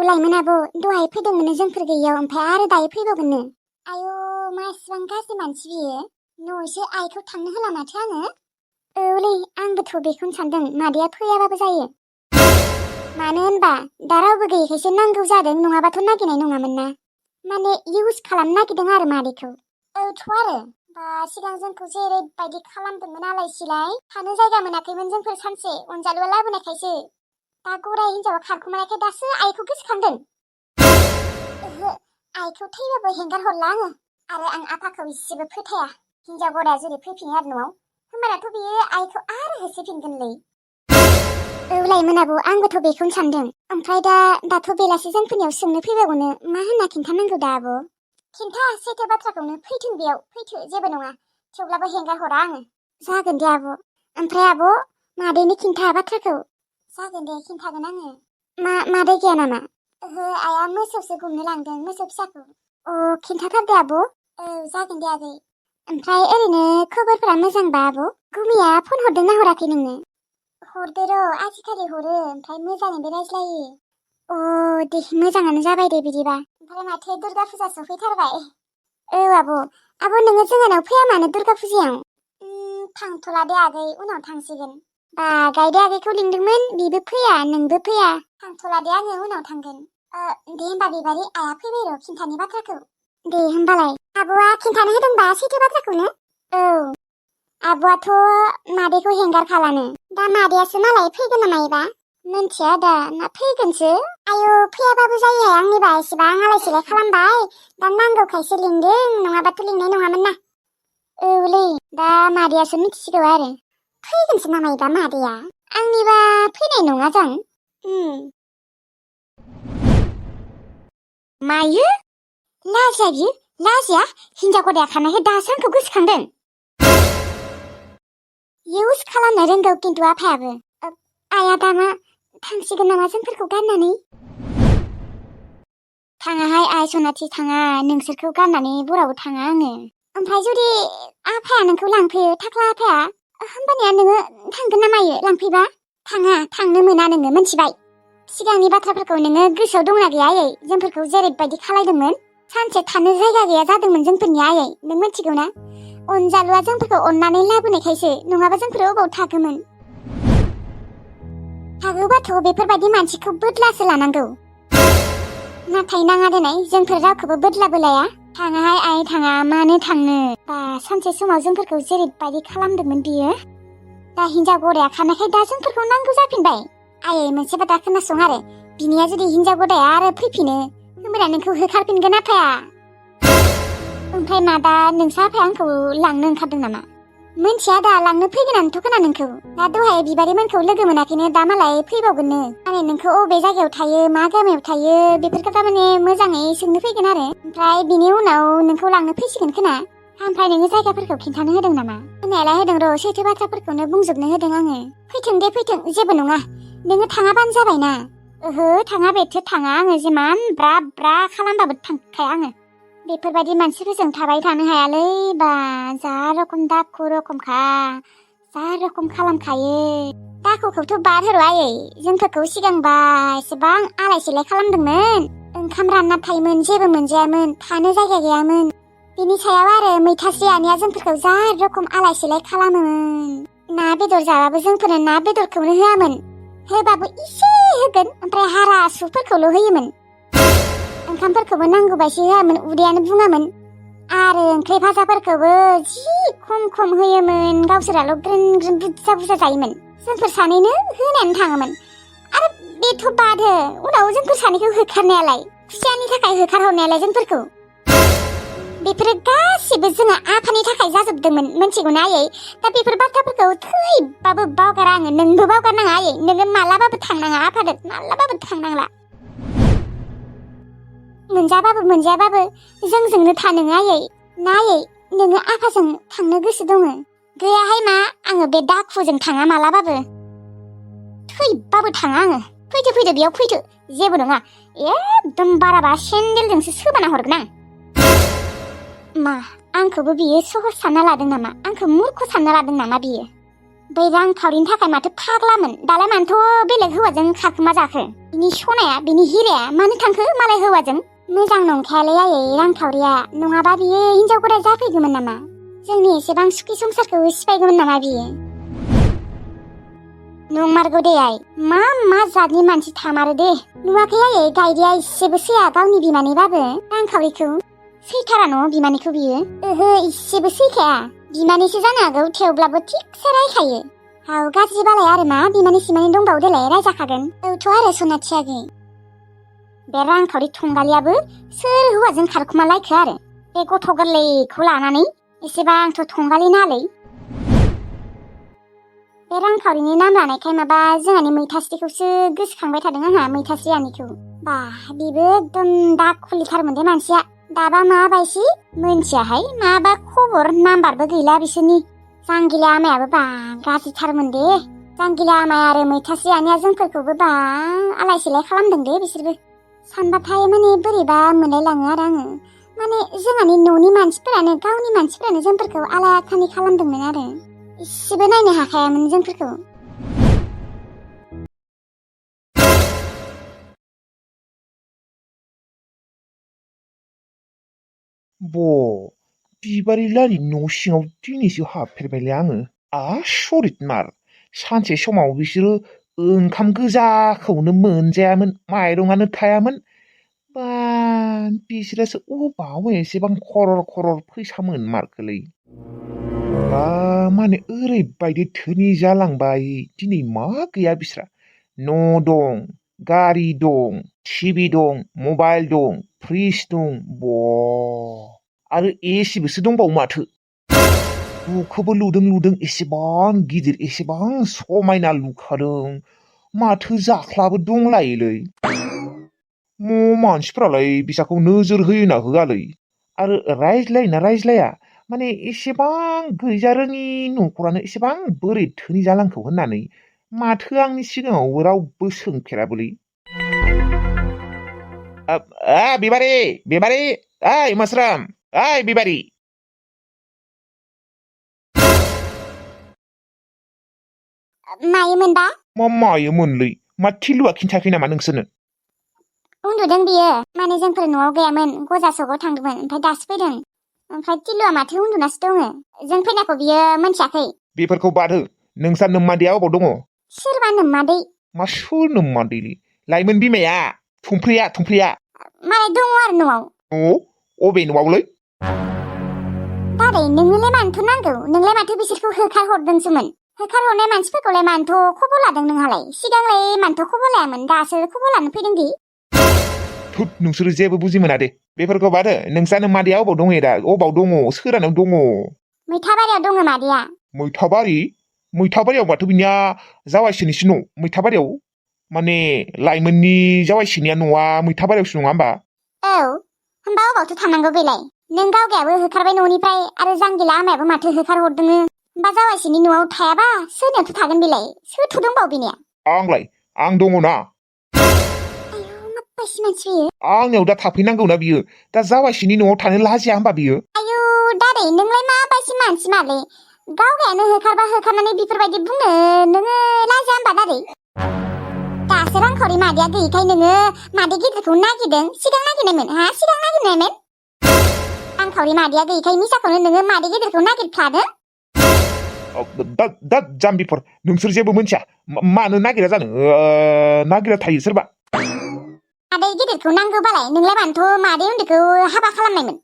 लाइमोन आब' दहाय फैदोंमोन जोंफोर गैयियाव ओमफ्राय आरो दायो फैबावगोननो। आयौ मा इसिबां गाज्रि मानसि बियो। न'सो आइखौ थांनो होला माथो आङो। औलै आंबोथ' बेखौनो सानदों मादैया फैयाबाबो जायो। मानो होनबा दा रावबो गैयैखायसो नांगौ जादों नङाबाथ' नागिरनाय नङामोन ना। माने इउज खालामनो नागिरदों आरो मादैखौ। औथ' आरो बा सिगां जोंखौ जेरैबायदि खालामदोंमोन आलाय सिलाय थानो जायगा मोनाखैमोन जोंफोर सानसे अनजालुआ लाबोनायखायसो। दा गराय हिनजावा खारखुमानायखाय दासो आइखौ गोसोखांदों। ओहो आइखौ थैबाबो हेंगार हरला आङो। आरो आं आफाखौ इसेबो फोथाया। हिनजाव गराया जुदि फैफिनो आरो न'आव होमबानाथ' बियो आइखौ आरो होसोफिनगोनलै। औ लाइमोन आब' आंबोथ' बेखौनो सानदों। ओमफ्राय दाथ' बेलासि जोंफोरनियाव सोंनो फैबावगोनो मा होनना खिन्थानांगौ दा आब'? खिन्था सैथो बाथ्राखौनो फैथों बेयाव फैथो जेबो नङा। थेवब्लाबो हेंगार हरा आङो। जागोन दे आब'। ओमफ्राय आब' मादैनो खिन्था बाथ्राखौ। जागोन दे खिन्थागोन आङो। मादै गैया नामा? ओहो आइया मोसौसो गुमनो लांदों मोसौ फिसाखौ। अ खिन्थाथार दे आब'। औ जागोन दे आगै। ओमफ्राय ओरैनो खबरफोरा मोजांबा आब'? गुमिया फन हरदोंना हराखै नोंनो? हरदो र' आजिखालि हरो ओमफ्राय मोजाङैनो रायज्लायो। अ दे मोजाङानो जाबाय दे बिदिबा। ओमफ्राय माथो दुर्गा फुजा सफैथारबाय। औ आब' नोङो जोंहानाव फैया मानो दुर्गा फुजायाव? थांथ'ला दे आगै उनाव थांसिगोन। बा गायदे आगैखौ लिंदोंमोन बिबो फैया नोंबो फैया। थांथ'ला दे आङो उनाव थांगोन। दे होमबा बिबारि आइया फैबाय र' खिन्थानि बाथ्राखौ। दे होमबालाय आब'आ खिन्थानो होदोंबा सैथो बाथ्राखौनो? औ आब'आथ' मादैखौ हेंगारखालानो। दा मादैयासो मालाय फैगोन ना मायोबा? मिन्थिया दा ना फैगोनसो। आयौ फैयाबाबो जायो आंनिबा एसेबां आलाय सिलाय खालामबाय। दा नांगौखायसो लिंदों नङाबाथ' लिंनाय नङामोन ना। औलै दा मादैयासो मिथिसिगौ आरो। फैगोनसो ना मायोबा मादैया? आंनिबा फैनाय नङा जां। मायो? लाजिया बियो? लाजिया? हिनजाव गदाया खानायखाय दासो आंखौ गोसोखांदों। इउज खालामनो रोंगौ खिन्थु आफायाबो। आइया दाना थांसिगोन नामा जोंफोरखौ गारनानै? थाङाहाय आइ सनाथि थाङा नोंसोरखौ गारनानै बरावबो थाङा आङो। ओमफ्राय जुदि आफाया नोंखौ लांफैयो थाख्ला आफाया होमबानिया नोङो थांगोन ना मायो लांफैबा? थाङा थांनो मोना नोङो मिथिबाय? सिगांनि बाथ्राफोरखौ नोङो गोसोआव दंना गैया आयै जोंफोरखौ जेरैबायदि खालायदोंमोन? सानसे थानो जायगा गैया जादोंमोन जोंफोरनि आयै नों मिथिगौ ना? अनजालुआ जोंफोरखौ अननानै लाबोनायखायसो नङाबा जोंफोर अबाव थागौमोन? थागौबाथ' बेफोरबायदि मानसिखौ बोदलासो लानांगौ। नाथाय नाङा देनाय जोंफोर रावखौबो बोदलाबो लाया। थाङाहाय आइ थाङा मानो थांनो? बा सानसे समाव जोंफोरखौ जेरैबायदि खालामदोंमोन बियो। दा हिनजाव गदाया खानायखाय दा जोंफोरखौ नांगौ जाफिनबाय। आयै मोनसे बाथ्रा खोनासं आरो बिनिया जुदि हिनजाव गदाया आरो फैफिनो होमबाना नोंखौ होखारफिनगोन आफाया। ओमफ्राय मा दा नोंसा आफाया आंखौ लांनो ओंखारदों नामा? मिन्थिया दा लांनो फैगोनानोथ' खोना नोंखौ। दा दहाय बिबारिमोनखौ लोगो मोनाखैनो दा मालाय फैबावगोननो। माने नोंखौ अबे जायगायाव थायो मा गामियाव थायो बेफोरखौ थारमाने मोजाङै सोंनो फैगोन आरो। ओमफ्राय बिनि उनाव नोंखौ लांनो फैसिगोन खोना। ओमफ्राय नोङो जायगाफोरखौ खिन्थानो होदों नामा? होनायालाय होदों र' सैथो बाथ्राफोरखौनो बुंजोबनो होदों आङो। फैथों दे फैथों जेबो नङा। नोङो थाङाबानो जाबायना। ओहो थाङा बेथो थाङा आङो जेमान ब्रा ब्रा खालामबाबो थांखाया आङो। बेफोरबायदि मानसिफोरजों थाबाय थानो हायालै बा जा रखम दाखु रखमखा जा रखम खालामखायो। दाखुखौथ' बाद होर' आयै जोंफोरखौ सिगांबा एसेबां आलाय सिलाय खालामदोंमोन। ओंखाम रानना थायोमोन जेबो मोनजायामोन थानो जायगा गैयामोन। बिनि सायाव आरो मैथास्रि आनैया जोंफोरखौ जा रखम आलाय सिलाय खालामोमोन। ना बेदर जाबाबो जोंफोरनो ना बेदरखौनो होआमोन। होबाबो इसे होगोन ओमफ्राय हारा सुफोरखौल' होयोमोन। ओंखामफोरखौबो नांगौबायसो होआमोन उदैयानो बुङामोन। आरो ओंख्रि भाजाफोरखौबो जि खम होयोमोन गावसोराल' ग्रोन ग्रोन बुरजा बुरजा जायोमोन। जोंफोर सानैनो होनायानो थाङोमोन। आरो बेथ' बाद हो उनाव जोंफोर सानैखौ होखारनायालाय खुसियानि थाखाय होखारहरनायालाय जोंफोरखौ बेफोरो गासिबो जोंहा आफानि थाखाय जाजोबदोंमोन मिन्थिगौना आयै? दा बेफोर बाथ्राफोरखौ थैबाबो बावगारा आङो नोंबो बावगारनाङा आयै। नोङो मालाबाबो थांनाङा आफादों मालाबाबो थांनांला। मोनजाबाबो मोनजायाबाबो जोंजोंनो था नोङो आयै ना आयै नोङो आफाजों थांनो गोसो दङ? गैयाहाय मा आङो बे दाखुजों थाङा मालाबाबो। थैबाबो थाङा आङो। फैदो बेयाव फैदो जेबो नङा। एकदम बाराबा सेन्देलजोंसो सोबाना हरगोन आं। मा आंखौबो बियो सहस सानना लादों नामा? आंखौ मुर्ख सानना लादों नामा बियो? बै रांखावरिनि थाखाय माथो फाग्लामोन दालाय मानोथ' बेलेग हौवाजों खारखोमा जाखो बिनि सनाया बिनि हिराया मानो थांखो मालाय हौवाजों मोजां नंखायालै आयै रांखावरिया नङाबा बियो हिनजाव गोदान जाफैगौमोन नामा जोंनि एसेबां सुखि संसारखौ सिफायगौमोन नामा बियो नंमारगौ दे आइ मा जातनि मानसि थामारो दे नुवाखै आयै गायदेया इसेबो सैया गावनि बिमानैबाबो रांखावरिखौ सैथारा न' बिमानैखौ बियो ओहो इसेबो सैखाया बिमानैसो जानो हागौ थेवब्लाबो थिगसे रायखायो हाव गाज्रि बालाय आरो मा बिमानै सिमानै दंबावो देलाय रायजाखागोन औथ' आरो सनाथि आगै बे रांखावरि थंगालियाबो सोर हौवाजों खारखुमा लायखो आरो बे गथ' गोरलैखौ लानानै एसेबांथ' थंगालि नालै बे रांखावरिनि नाम लानायखाय माबा जोंहानि मैथास्रिखौसो गोसोखांबाय थादों आंहा मैथास्रि आनैखौ बा बेबो एकदम दाखुलिथारमोन दे मानसिया दाबा मा बायसि मोनथियाहाय माबा खबर नाम्बारबो गैला बिसोरनि जांगिला आमायाबो बा गाज्रिथारमोन दे जांगिला आमाय आरो मैथास्रि आनैया जोंफोरखौबो बा आलाय सिलाय खालामदों दे बिसोरबो सानबाथाय माने बोरैबा मोनलायलाङो आरो आङो माने जोंहानि न'नि मानसिफोरानो गावनि मानसिफोरानो जोंफोरखौ आलाय खानि खालामदोंमोन आरो इसेबो नायनो हाखायामोन जोंफोरखौ बिबारि लानि न' सिङाव दिनैसो हाबफेरबायलै आङो आसरित मार सानसे समाव बिसोरो ओंखाम गोजाखौनो मोनजायामोन माइरंआनो थायामोन बा बिसोरसो अबाव एसेबां खरर फैसा मोनमारखोलै बा माने ओरैबायदि धोनि जालांबाय दिनै मा गैया बिस्रा न' दं गारि दं टिभि दं मबाइल दं फ्रिज दं आरो एसिबोसो दंबावो माथो न'खौबो लुदों एसेबां गिदिर एसेबां समायना लुखादों माथो जाख्लाबो दंलायोलै मानसिफ्रालाय बिसाखौ नोजोर होयोना होआलै आरो रायज्लायोना रायज्लाया माने एसेबां गैजारोङि न'खरानो एसेबां बोरै धोनि जालांखौ होननानै माथो आंनि सिगाङाव रावबो सोंफेराबोलै बिबारि ओइ मोस्रोम ओइ बिबारि मायोमोनबा मा मायोमोनलै मा थिलुआ खिन्थायाखै नामा नोंसोरनो उन्दुदों बियो माने जोंफोर न'आव गैयामोन गजा सगाव थांदोंमोन ओमफ्राय दासो फैदों ओमफ्राय थिलुआ माथो उन्दुनासो दङ जों फैनायखौ बियो मोनथियाखै बेफोरखौ बाद हो नोंसा नोम्मादैया अबाव दङ सोरबा नोम्मादै मा सोर नोम्मादैलै लाइमोन बिमाया थुमफ्रिया मालाय दङ आरो न'आव अबे न'आवलै दादै नोंनोलाय मानोथो नांगौ नोंलाय माथो बिसोरखौ होखारहरदोंसोमोन होखारहरनाय मानसिफोरखौलाय मानोथ' खबर लादों नोंहालाय सिगांलाय मानोथ' खबर लायामोन दासो खबर लानो फैदों दि थुत नोंसोरो जेबो बुजि मोना दे बेफोरखौ बाद हो नोंसा नोम्मादैया अबाव दङ दा अबाव दङ सोरानाव दङ मैथाबारियाव दङ मादैया मैथाबारियाव माथो बिनिया जावायसोनिसो न' मैथाबारियाव माने लाइमोननि जावायसोनिया न'आ मैथाबारियावसो नङा होमबा औ होमबा अबावथो थानांगौ बेलाय नों गावगायाबो होखारबाय न'निफ्राय आरो जांगिला आमायाबो माथो होखारहरदों होमबा जावायसोनि न'आव थायाबा सोरनियावथो थागोन बेलाय सोरथो दंबावो बिनिया आं दङ ना आंनियाव दा थाफैनांगौना बियो दा जावायसोनि न'आव थानो लाजिया होमबा बियो आयौ दादै नोंलाय माबायदि मानसि मालै गावगायानो होखारबा होखारनानै बेफोरबायदि बुंनो नोङो लाजिया होमबा दादै दासो रांखावरि मादैया गैयैखाय नोङो मादै गिदिरखौ नागिरदों सिगां नागिरनायमोन रांखावरि मादैया गैयैखाय मिसाखौनो नोङो मादै गिदिरखौ नागिरफ्लादों दा जाम्बिफोर नोंसोर जेबो मोनथिया मानो नागिरा जानो नागिरा थायो सोरबा मादै गिदिरखौ नांगौबालाय नोंलाय मानोथ' मादै उन्दैखौ हाबा खालामनायमोन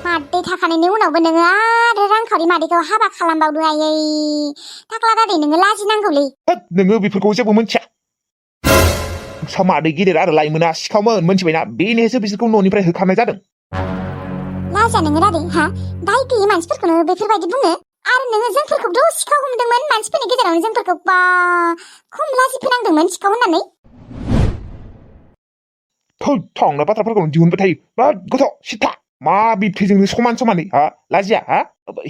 मादै थाखानायनि उनावबो नोङो आरो रांखावरि मादैखौ हाबा खालामबावदो आयै थाख्ला दादै नोङो लाजिनांगौलै नोङो बेफोरखौ जेबो मोनथिया नोंसा मादै गिदिर आरो लाइमोना सिखावमोन मोनथिबायना बेनिसो बिसोरखौ न'निफ्राय होखारनाय जादों लाजिया नोङो दादै दाय गैयै मानसिफोरखौनो बेफोरबायदि बुङो आरो नोङो जोंफोरखौथ' सिखाव हमदोंमोन मानसिफोरनि गेजेरावनो जोंफोरखौ बा खम लाजि फोनांदोंमोन सिखाव होननानै थांनाय बाथ्राफोरखौ दिहुनबाय थायो बा गथ' सिथा मा बिबथैजोंनो समानै लाजिया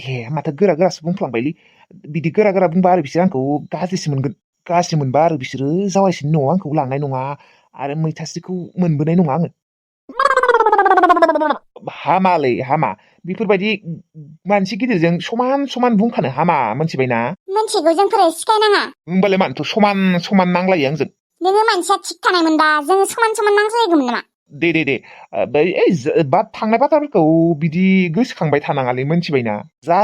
हे माथो गोरासो बुंफ्लांबायलै बिदि गोरा बुंबा आरो बिसोर आंखौ गाज्रिसो मोनबा आरो बिसोरो जावायसोनि न'आव आंखौ लांनाय नङा आरो मैथास्रिखौ मोनबोनाय नङा आङो हामालै हामा बेफोरबायदि मानसि गिदिरजों समान समान बुंखानो हामा मोनथिबायना मोनथिगौ जोंफोरो सिखायनाङा होमबालाय मानोथ' समान समान नांलायो आंजों नोङो मानसिया थिग थानायमोनबा जोङो समान समान नांज्लायगौमोन नामा दे थांनाय बाथ्राफोरखौ बिदि गोसोखांबाय थानाङालै मोनथिबायना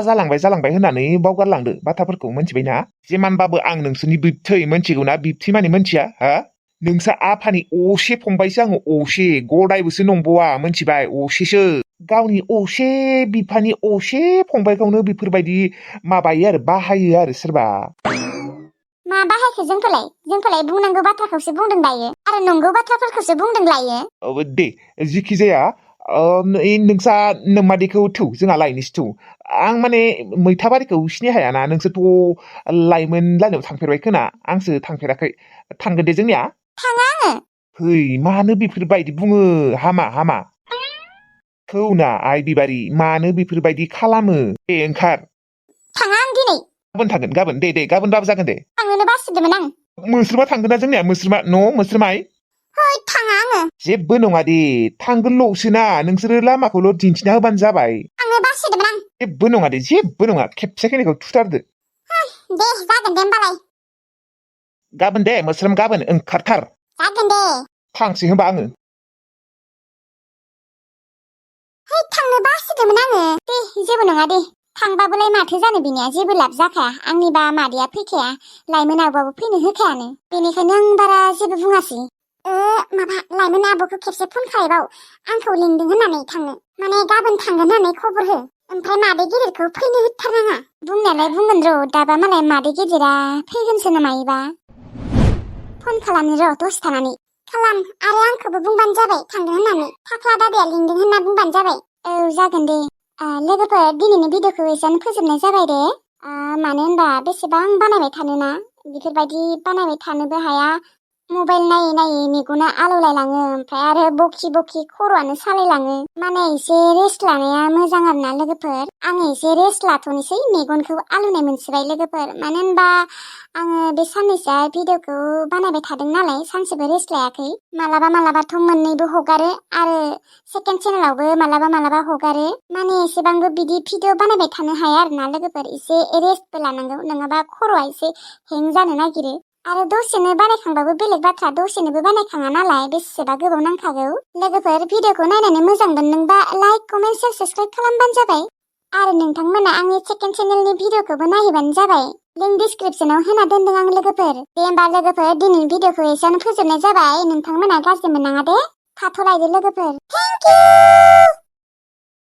जालांबाय होननानै बावगारलांदो बाथ्राफोरखौ मोनथिबायना जेमानबाबो आं नोंसोरनि बिबथै मोनथिगौना बिबथै माने मोनथिया हा नोंसा आफानि असे फंबायसो आङो असे गदायबोसो नंबावा मोनथिबाय असेसो गावनि असे बिफानि असे फंबायखौनो बेफोरबायदि माबायो आरो बाहायो आरो सोरबा मा बाहायखो जोंखौलाय बुंनांगौ बाथ्राखौसो बुंदों दायो आरो नंगौ बाथ्राफोरखौसो बुंदों लायो दे जिखि जाया नोंसा नोम्मादैखौ थौ जोंहा लायनोसै थौ आं माने मैथाबारिखौ सिनाय हायाना नोंसोरथ' लाइमोन लायनायाव थांफेरबाय खोना आंसो थांफेराखै थांगोन दे जोंनिया थाङा आङो है मानो बेफोरबायदि बुङो हामा थौना आइ बिबारि मानो बेफोरबायदि खालामो दे ओंखार थाङा आं दिनै गाबोन थांगोन गाबोन दे गाबोनबाबो जागोन दे थांनोनो बासिदोंमोन आं मोस्रोमा थांगोन ना जोंनिया मोस्रोमा न' मोस्रोमाय है थाङा आङो जेबो नङा दे थांगोनल'सोना नोंसोरो लामाखौल' दिन्थिना होबानो जाबाय आङो बासिदोंमोन आं जेबो नङा दे जेबो नङा खेबसे खैनिखौ थुथारदो दे जागोन दे होमबालाय गाबोन दे मोस्रोम गाबोन ओंखारथार जागोन दे थांसै होनबा आङो है थांनो बासिदोंमोन आङो दे जेबो नङा दे थांबाबोलाय माथो जानो बिनिया जेबो लाब जाखाया आंनिबा मादैया फैखाया लाइमोन आब'आबो फैनो होखायानो बेनिखायनो आं बारा जेबो बुङासै माबा लाइमोन आब'खौ खेबसे फन खालायबाव आंखौ लिंदों होननानै थांनो माने गाबोन थांगोन होननानै खबर हो ओमफ्राय मादै गिदिरखौ फैनो होथारनाङा बुंनायालाय बुंगोन र' दाबा मालाय मादै गिदिरा फैगोनसो नामायोबा फन खालामनो र' दसे थानानै खालाम आरो आंखौबो बुंबानो जाबाय थांदों होननानै थाख्ला दादाया लिंदों होनना बुंबानो जाबाय औ जागोन दे लोगोफोर दिनैनि भिडिअखौ एसेयावनो फोजोबनाय जाबाय दे मानो होनबा बेसेबां बानायबाय थानोना बेफोरबायदि बानायबाय थानोबो हाया मबाइल नायै नायै मेगना आलौलायलाङो ओमफ्राय आरो बखि बखि खर'आनो सालायलाङो माने एसे रेस्ट लानाया मोजां आरोना लोगोफोर आङो एसे रेस्ट लाथ'नोसै मेगनखौ आलौनाय मोनसिबाय लोगोफोर मानो होनबा आङो बे साननैसोआ भिडिअखौ बानायबाय थादों नालाय सानसेबो रेस्ट लायाखै मालाबाथ' मोननैबो हगारो आरो सेकेन्ड चेनेलावबो मालाबा हगारो माने एसेबांबो बिदि भिडिअ बानायबाय थानो हाया आरोना लोगोफोर एसे रेस्टबो लानांगौ नङाबा खर'आ एसे हें जानो नागिरो आरो दसेनो बानायखांबाबो बेलेग बाथ्रा दसेनोबो बानायखाङा नालाय बेसेबा गोबाव नांखागौ लोगोफोर भिडिअखौ नायनानै मोजां मोनदोंबा लाइक कमेन्ट शेयार साबस्क्राइब खालामबानो जाबाय आरो नोंथांमोना आंनि सेकेन्ड चेनेलनि भिडिअखौबो नायहैबानो जाबाय लिंक डिसक्रिपसनाव होना दोनदों आं लोगोफोर दे होमबा लोगोफोर दिनैनि भिडिअखौ एसेयावनो फोजोबनाय जाबाय नोंथांमोना गाज्रि मोननाङा दे थाथ'लायदो लोगोफोर थेंक इउ